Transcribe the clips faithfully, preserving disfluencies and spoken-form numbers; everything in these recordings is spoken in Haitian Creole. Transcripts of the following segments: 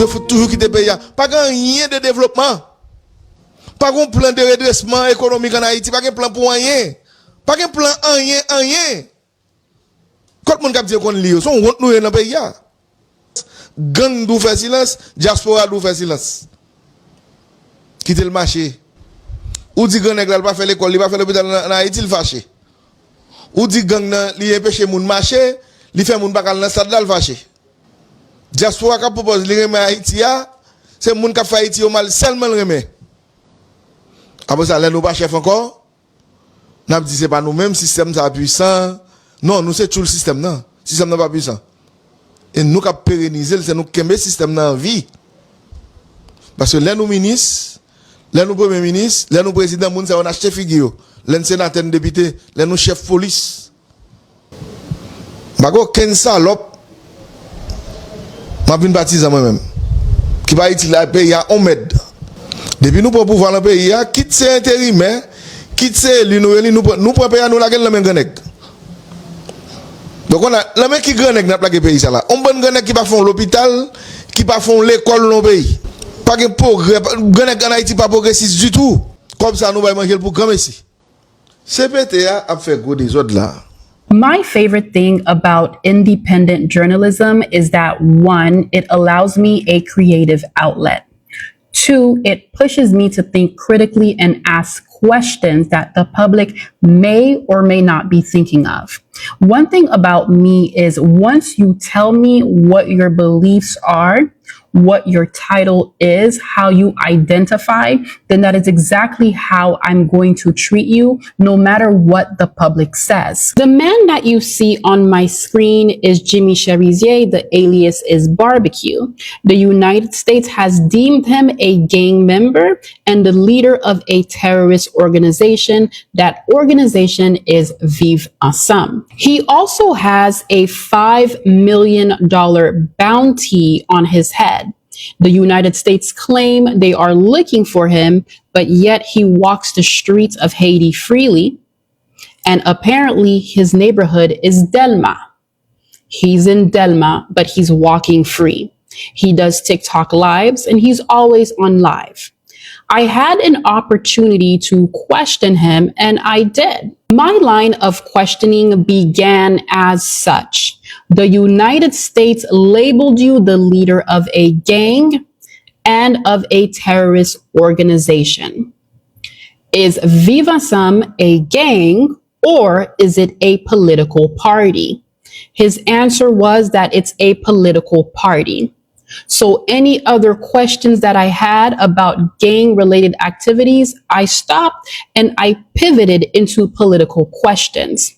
Fout toujou kite peyi a. Pa gen anyen de devlopman. Pa gen plan de redresman ekonomik an Ayiti. Pa gen plan pou anyen. Pa gen plan anyen, anyen. Kot moun k ap di yo konn li yo? Se yon wont nou ye nan peyi a. Gang dwe fè silans, dyaspora dwe fè silans. Kite l mache. Ou di gran nèg la, l pa fè lekòl, li pa fè lopital an, an Ayiti, l fache. Ou di gang nan, li enpeche moun mache, li fè moun pa ka al nan stad la, l fache. Dyaspora k ap pwopòz li renmen Ayiti a, se moun k ap fè Ayiti yo mal sèlman l renmen. Apre sa, lè nou pa chèf ankò, n ap di se pa nou menm, sistèm sa a pwisan. Non, nou se tchoul sistèm nan. Sistèm nan pa pwisan. E nou k ap perenize l, se nou k kenbe sistèm nan an vi. Paske lè nou minis, lè nou premye minis, lè nou prezidan, moun sa yo n achte figi yo. Lè n senatè, n depite, lè nou chèf polis. M pa gen okenn salòp. M ap vin patizan mwen menm. Ki pa itil a peyi a on mèd. Depi nou pran pouvwa nan peyi a, kit se enterimè, kit se eli nou eli, nou pran, nou pran peyi a, nou lage l nan men gran nèg. Donk, on a, nan men ki gran nèg n ap lage peyi sa la? On bann gran nèg ki pa fè on lopital, ki pa fè on lekòl nan peyi. Pa gen pwogrè, pa, gran nèg an Ayiti pa pwogresis ditou. Kòb sa nou bay manje l pou granmesi. C P T a ap fè gwo dezòd la. My favorite thing about independent journalism is that one, it allows me a creative outlet. Two, it pushes me to think critically and ask questions that the public may or may not be thinking of. One thing about me is once you tell me what your beliefs are, what your title is, how you identify, then that is exactly how I'm going to treat you, no matter what the public says. The man that you see on my screen is Jimmy Cherizier, the alias is Barbecue. The United States has deemed him a gang member and the leader of a terrorist organization. That organization is Viv Ensemble. He also has a five million dollar bounty on his head. The United States claim they are looking for him, but yet he walks the streets of Haiti freely. And apparently, his neighborhood is Dèlma. He's in Dèlma, but he's walking free. He does TikTok lives, and he's always on live. I had an opportunity to question him, and I did. My line of questioning began as such. The United States labeled you the leader of a gang and of a terrorist organization. Is Viv Ensemble a gang or is it a political party? His answer was that it's a political party. So, any other questions that I had about gang related activities, I stopped and I pivoted into political questions.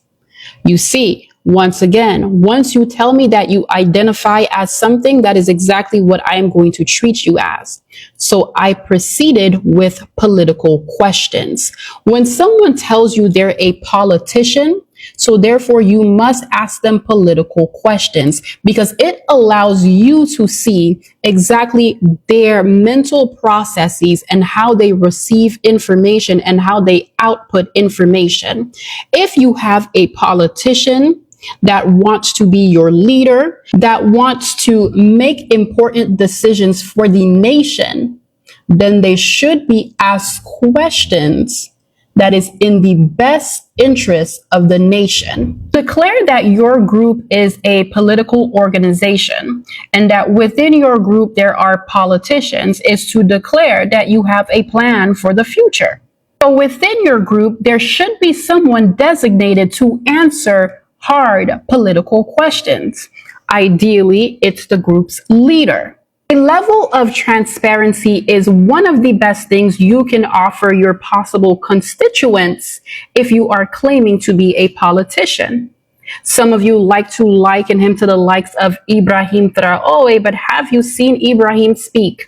You see, once again, once you tell me that you identify as something, that is exactly what I am going to treat you as. So I proceeded with political questions. When someone tells you they're a politician, so therefore you must ask them political questions because it allows you to see exactly their mental processes and how they receive information and how they output information. If you have a politician that wants to be your leader, that wants to make important decisions for the nation, then they should be asked questions that is in the best interest of the nation. Declare that your group is a political organization and that within your group there are politicians is to declare that you have a plan for the future. So within your group, there should be someone designated to answer hard political questions. Ideally, it's the group's leader. A level of transparency is one of the best things you can offer your possible constituents if you are claiming to be a politician. Some of you like to liken him to the likes of Ibrahim Traore, but have you seen Ibrahim speak?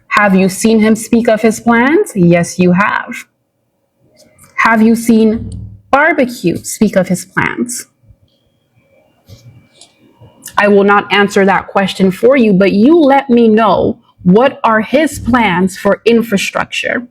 Have you seen him speak of his plans? Yes, you have. Have you seen Barbecue speak of his plans? I will not answer that question for you, but you let me know what are his plans for infrastructure?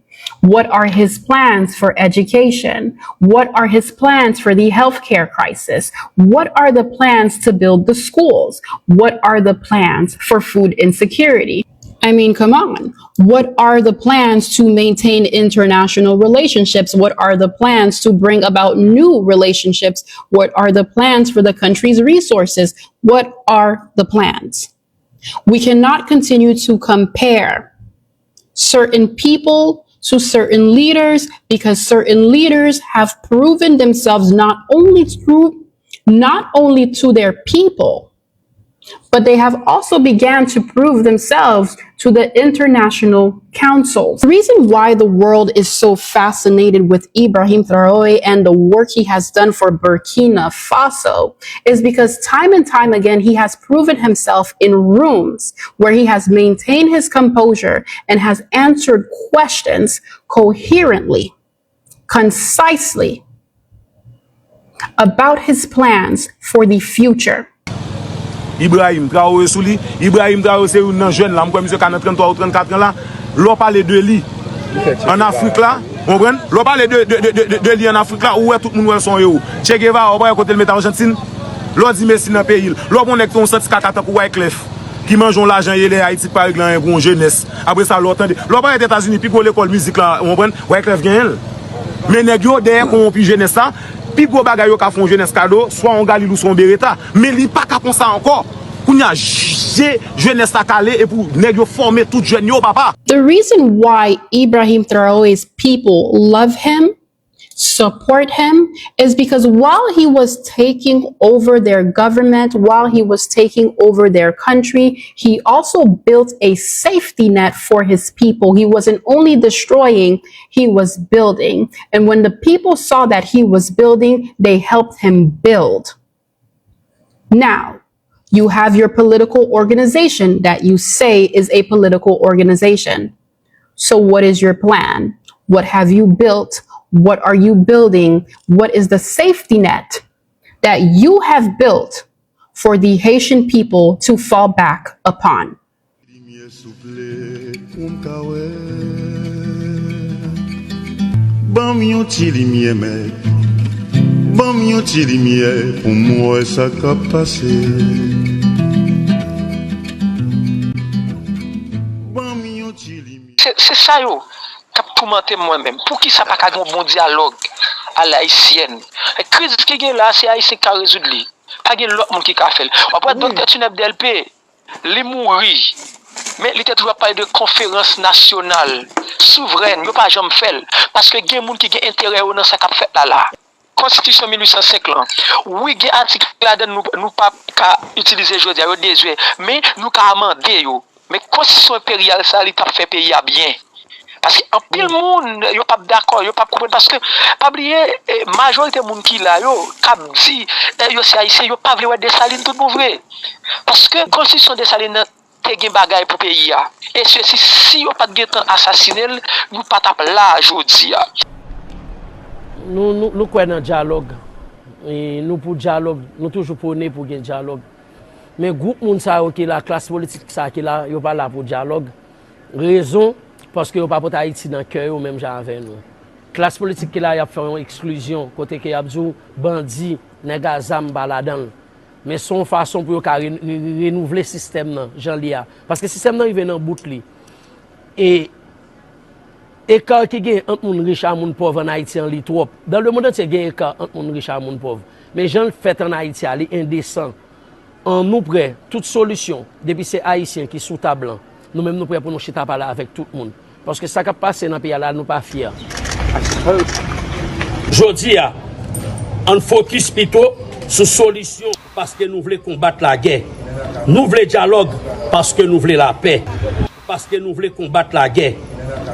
What are his plans for education? What are his plans for the healthcare crisis? What are the plans to build the schools? What are the plans for food insecurity? I mean, come on. What are the plans to maintain international relationships? What are the plans to bring about new relationships? What are the plans for the country's resources? What are the plans? We cannot continue to compare certain people to certain leaders because certain leaders have proven themselves not only through not only to their people, but they have also began to prove themselves to the international councils. The reason why the world is so fascinated with Ibrahim Traore and the work he has done for Burkina Faso is because time and time again he has proven himself in rooms where he has maintained his composure and has answered questions coherently, concisely about his plans for the future. Ibrahim Traoré sou li. Ibrahim Traoré se youn nan jèn la, m kwè misye ka nan tranntwa ou trannkat an la. Lè w pale de li ann Afrik la, ou konprann? Lè w pale de, de, de, de, de li ann Afrik la, ou wè tout moun wè l se yon ewo. Che Guevara, ou pa wè kote l mete Ajantin? Lè w di Messi nan peyi l, lè w pran yon nèg ki te yon santi kaka tankou Wyclef, ki manje yon lajan yele Ayiti ki pa regle anyen pou yon jenès. Apre sa, lè w tande, lè w parèt Etazini, pi gwo lekòl mizik la, ou konprann? Wyclef genyen l. Men nèg yo, dèyè kowonpi jenès la, pi gwo bagay yo ka fè yon jenès kado, swa yon Galil ou swa yon Beretta. Men li pa ka konsa ankò. Kounye a, je jenès la kale epi nèg yo fòme tout jèn yo, papa. The reason why Ibrahim Traore's people love him, support him, is because while he was taking over their government, while he was taking over their country, he also built a safety net for his people. He wasn't only destroying, he was building. And when the people saw that he was building, they helped him build. Now, you have your political organization that you say is a political organization. So, what is your plan? What have you built? What are you building? What is the safety net that you have built for the Haitian people to fall back upon? Limyè souple pou m ka wè. Ban m yon ti limyè, mèt. Ban m yon ti limyè pou m wè sa k ap pase. Ban m yon ti limyè. Se, se sa yo k ap toumante m mwen menm. Poukisa pa ka gen yon bon dyalòg a la ayisyèn? Kriz ki gen la, se Ayisyen ki ka rezoud li. Pa gen lòt moun ki ka fè l. W ap wè Doktè Tinèb Dèlpe, li mouri. Men li te toujou ap pale de konferans nasyonal, souvrèn, yo pa janm fè l. Paske gen moun ki gen enterè yo nan sa k ap fèt la la. Konstitisyon mil uit san senk lan, wi, gen atik ladan l nou, nou p ap ka itilize jodi a, yo dezwe, men nou ka amande yo. Men konstitisyon enperyal sa, li t ap fè peyi a byen. Paske anpil moun, yo p ap dakò, yo p ap konprann. Paske, pa bliye, eh, majorite moun ki la yo, k ap di, eh, yo se Ayisyen, yo pa vle wè Desalin tout bon vre. Paske konstitisyon Desalin nan te gen bagay pou peyi a. E sesi, si yo pa t gentan asasinen l, nou pa t ap la jodi a. Nou, nou, nou kwè nan dyalòg. E nou pou dyalòg, nou toujou pwone pou gen dyalòg. Men gwoup moun sa yo ki la, klas politik sa ki la, yo pa la pou dyalòg. Rezon, paske yo pa pote Ayiti nan kè yo menm jan avè nou. Klas politik ki la, y ap fè yon eksklizyon, kote ke y ap di w bandi, nèg a zam pa ladan l. Men se yon fason pou yo ka re, re, re, renouvle sistèm nan, jan li a. Paske sistèm nan rive nan bout li. E eka ki gen ant moun rich a moun pòv ann Ayiti an, li twòp. Dan lemonn antye gen eka ant moun rich a moun pòv. Men jan l fèt ann Ayiti a, li endesan. An nou prè, tout solisyon, depi se Ayisyen ki sou tab lan, nou menm nou prè pou nou chita pale avèk tout moun. Paske sa k ap pase nan peyi a la, nou pa fyè. Jodi a, ann fokis pito sou solisyon. Paske nou vle konbat lagè. Nou vle dyalòg paske nou vle lapè. Paske nou vle konbat lagè.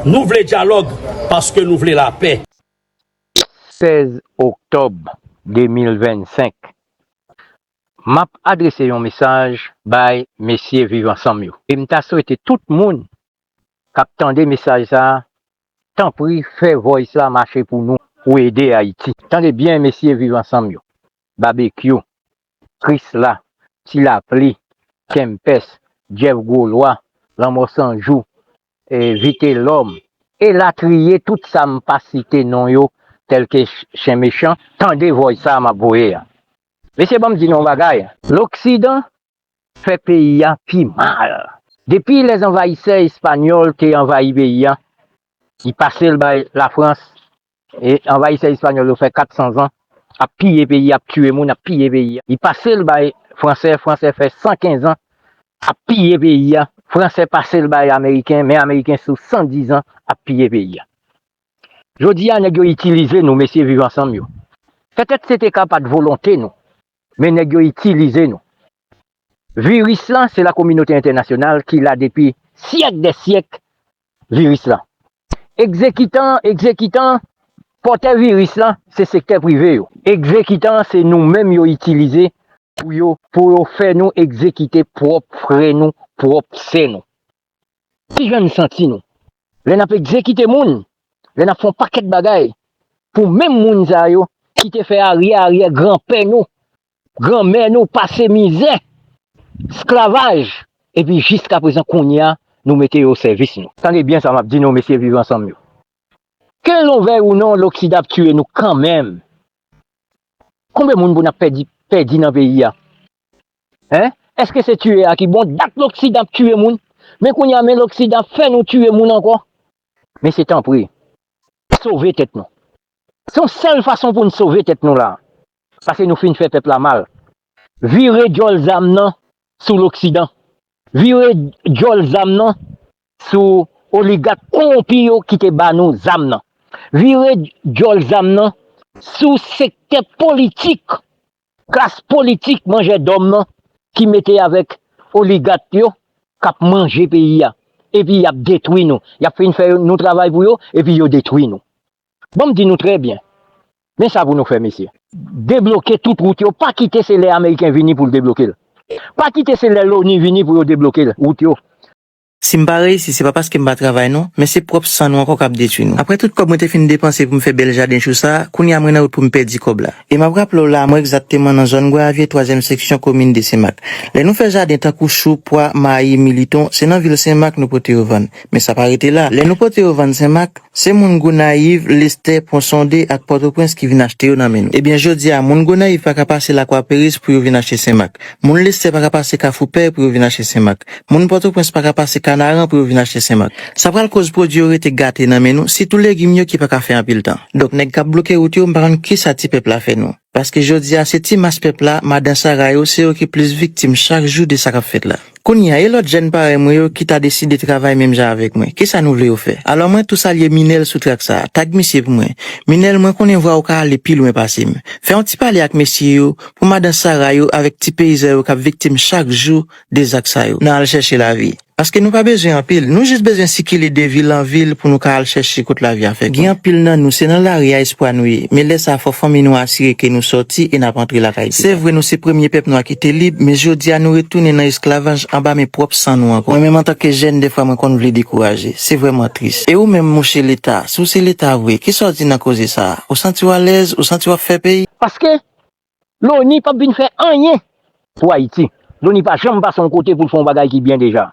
Nou vle dyalòg paske nou vle lapè. Sèz oktòb de mil vennsenk. M ap adrese yon mesaj bay mesye Viv Ansanm yo. E m ta swete tout moun k ap tande mesaj sa a, tanpri fè voice la mache pou nou, pou ede Ayiti. Tande byen, mesye Viv Ansanm yo. Babekyou, Krisla, Ti Lapli, Kempès, Jeff Gwolwa, Lanmò San Jou, e, Vitelòm, elatriye, tout sa m pa site non yo, tèlke ch- chen mechan, tande vòy sa a m ap voye a. Mesye, ban m di nou yon bagay. Loksidan fè peyi a pi mal. Depi lèzanvayisè espanyòl te anvayi peyi a, li pase l bay Lafrans, e anvayisè espanyòl yo fè kat san zan ap piye peyi a, ap tiye moun, ap piye peyi a. Li pase l bay fransè, fransè fè san kenz an ap piye peyi a. Fransè pase l bay ameriken, men ameriken sou san diz an ap piye peyi a. Jodi a, nèg yo itilize nou, mesye Viv Ansanm yo. Petèt se te ka pa t volonte nou, men nèg yo itilize nou. Viris lan, se lakominote entènasyonal ki la depi syèk dè syèk, viris lan. Egzekitan, egzekitan, pòtè viris lan, se sektè prive yo. Egzekitan, se nou menm yo itilize pou yo, pou yo fè nou egzekite pwòp frè nou, pwòp sè nou. Kijan n santi nou? Lè n ap egzekite moun, lè n ap fè yon pakèt bagay pou menm moun sa yo ki te fè aryè aryè granpè nou, granmè nou pase mizè, esklavaj, epi jiskaprezan kounye a, nou mete yo o sèvis nou. Tande byen sa m ap di nou, mesye Viv Ansanm yo. Ke l vle ou non, Loksidan ap tiye nou kanmenm. Konbyen moun pou n ap pèdi, pèdi nan peyi a? Hein? Èske se tiye a ki bon? Dat Loksidan ap tiye moun. Men kounye a, men Loksidan ap fè nou tiye moun ankò. Mesye, tanpri, sove tèt nou. Se yon sèl fason pou n sove tèt nou la. Paske nou fin fè pèp la mal. Vire djòl zam nan sou Loksidan. Vire djòl zam nan sou oligak kowonpi yo ki te ba nou zam nan. Vire djòl zam nan sou sektè politik, klas politik manjè dòm nan ki mete avèk oligak yo k ap manje peyi a. Epi y ap detwi nou. Y ap fin fè nou travay pou yo, epi yo detwi nou. Bon, m di nou trè byen. Men sa pou nou fè, mesye. Debloke tout wout yo. Pa kite se lè Ameriken vini pou l debloke l. Pa kite se lè Loni vini pou yo debloke l, wout yo. Si m pa reyisi, se pa paske m pa travay non, men se pwòp san nou ankò k ap detwi nou. Apre tout kòb mwen te fin depanse pou m fè bèl jaden chou sa a, kounye a mwen nan wout pou m pèdi kòb la. E m ap raple w la, mwen egzakteman nan zòn Gwayavye, twazyèm seksyon, komin de Senmak. Lè nou fè jaden tankou chou, pwa, mayi, militon, se nan vil Senmak nou pote yo vann. Men sa pa rete la. Lè nou pote yo vann Senmak, se moun Gonayiv, Lestè, Ponsonde ak Pòtoprens ki vin achte yo nan men nou. Ebyen, jodi a, moun Gonayiv pa ka pase Lakwaperis pou yo vin achte Senmak. Moun Lestè pa ka pase Kafou Pè pou yo vin achte Senmak. Moun Pòtoprens pa ka pase Kanaran pou yo vin achte Senmak. Sa pral koz pwodui yo rete gate nan men nou, sitou legim yo ki pa ka fè anpil tan. Donk, nèg k ap bloke wout yo, m pa konn kisa ti pèp la fè nou. Paske jodi a, se ti mas pèp la, madan Sara yo, se yo ki plis viktim chak jou de sa k ap fèt la. Kounye a, e lòt jèn parèy mwen yo ki ta deside travay menm jan avèk mwen? Kisa nou vle yo fè? Alò, mwen tou salye Minèl sou trak sa a. Tag misye pou mwen. Minèl, mwen konnen vwa w ka ale pi lwen pase m. Fè yon ti pale ak mesye yo, pou madan Sara yo avèk ti peyizan yo k ap viktim chak jou de zak sa yo, nan al chèche lavi. Paske nou pa bezwen anpil, nou jis bezwen sikile de vil an vil pou nou ka al chèche kot lavi a fè kout. Gen anpil nan nou, se nan lari a espwa nou ye, men lè sa a fò fanmi nou asire ke nou sòti e n ap antre lakay Bondye. Se vre nou se premye pèp nwa ki te lib, men jodi a nou retounen nan esklavaj anba men pwòp san nou ankò. Mwen menm antanke jèn, dèfwa mwen konn vle dekouraje. Se vrèman tris. E ou menm, mouche Leta, si w se Leta vre, kisa w di nan koze sa a? Ou santi w alèz? Ou santi w ap fè peyi? Paske Loni p ap vin fè anyen pou Ayiti. Loni pa janm pase yon kote pou l fè yon bagay ki byen deja.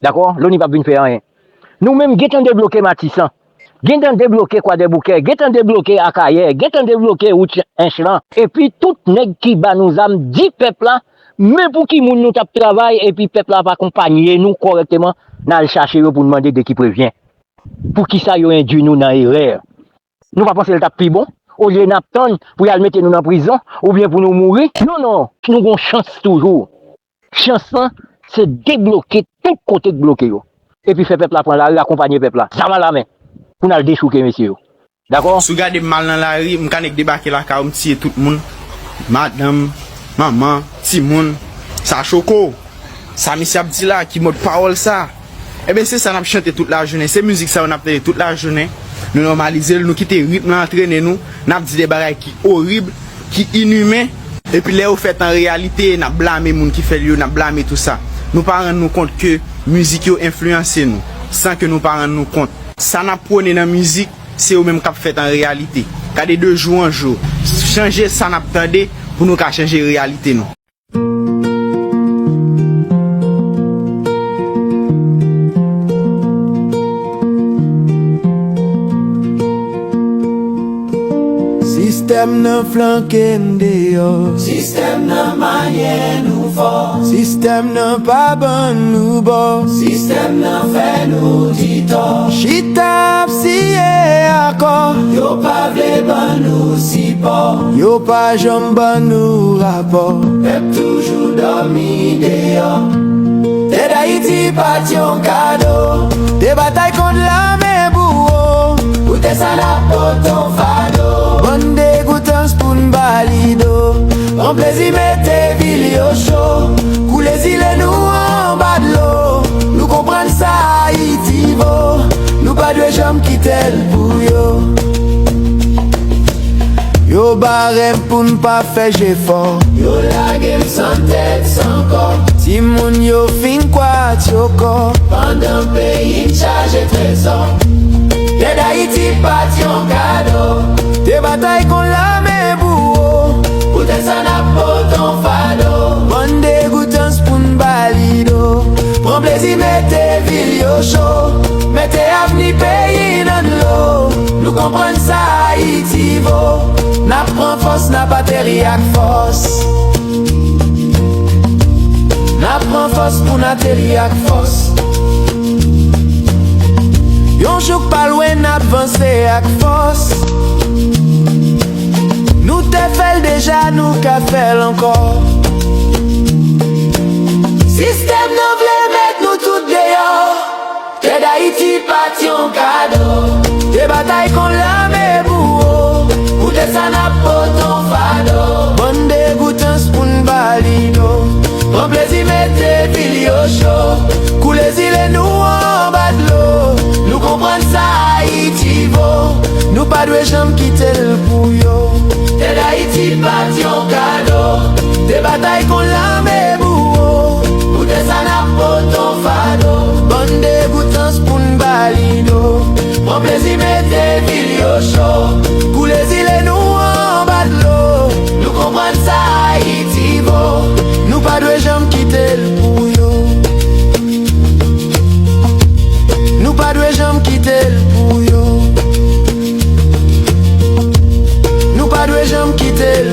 Dakò? Loni p ap vin fè anyen. Nou menm gentan debloke Matisan. Gentan debloke Kwadèboukè. Gentan debloke Akayè. Gentan debloke wout Ench lan. Epi tout nèg ki ba nou zam di pèp la, men pou ki moun nou t ap travay epi pèp la pa konpanye nou kòrèkteman, n al chache yo pou n mande de ki prevyen. Poukisa yo endui nou nan erè? Nou pa panse l t ap pi bon? Olye n ap tann pou y al mete nou nan prizon, oubyen pou nou mouri? Non, non, nou gon chans toujou. Chans lan, se debloke tout kote k bloke yo. Epi fè pèp la pran lari, akonpanye pèp la, zam alamen, pou n al dechouke mesye yo. Dakò? Si w gade m mal nan lari, m ka nèk debake lakay ou, m tiye tout moun. Madanm, manman, timoun, sa choko. Sa misye ap di la, ki mòd pawòl sa? Ebyen, se sa n ap chante tout lajounen. Se mizik sa yo n ap tande tout lajounen. Nou nòmalize l, nou kite ritm lan antrene nou. N ap di de bagay ki orib, ki inimen. Epi lè yo fèt an reyalite, n ap blame moun ki fè l yo, n ap blame tout sa. Nou pa rann nou kont ke mizik yo enfliyanse nou, san ke nou pa rann nou kont. Sa n ap pwone nan mizik, se yo menm k ap fèt an reyalite. Gade de jou an jou. Chanje sa n ap tande pou nou ka chanje reyalite nou. Sistèm nan flanke n deyò. Sistèm nan manyen nou fò. Sistèm nan pa ban nou bò. Sistèm nan fè nou di tò. Chita ap siyen akò. Yo pa vle ban nou sipò. Yo pa janm ban nou rapò. Pèp toujou dòmi deyò. Tè Dayiti pa t yon kado. Te batay kont lame bouwo. Pou tè sa n ap pote yon fado. Bann degoutans pou n ba li do. Pran plezi mete vil yo cho. Koule zile nou anba dlo. Nou konprann sa Ayiti vo. Nou pa dwe janm kite l pou yo. Yo bare m pou n pa fè jefò. Yo lage m san tèt, san kò. Timoun yo fin kwatyo kò. Pandan peyi n chaje trezò. Tè Dayiti pa t yon kado. Te batay kont lame bouwo. Pou tè sa n ap pote yon fado. Bann degoutans pou n ba li do. Pran plezi mete vil yo cho. Mete avni peyi nan dlo. Nou konprann sa Ayiti vo. N ap pran fòs, n ap ateri ak fòs. N ap pran fòs pou n ateri ak fòs. Yon jou k pa lwen, n ap vanse ak fòs. Nou te fè l deja, nou ka fè l ankò. Sistèm nan vle met nou tout deyò. Tè Dayiti pa t yon kado. Te batay kont lame bouwo. Pou tè sa n ap pote yon fado. Bann degoutans pou n ba li do. Pran plezi mete vil yo cho. Koule zile nou anba dlo. Nou konprann sa Ayiti vo. Nou pa dwe janm kite l pou yo. Tè Dayiti pa t yon kado. Te batay kont lame bouwo. Pou tè sa n ap pote yon fado. Bann degoutans pou n ba li do. Pran plezi mete vil yo cho. Koule zile nou anba dlo. Nou konprann sa Ayiti vo. Nou pa dwe janm kite l pou yo. Nou pa dwe janm kite l pou yo. Nou pa dwe janm kite l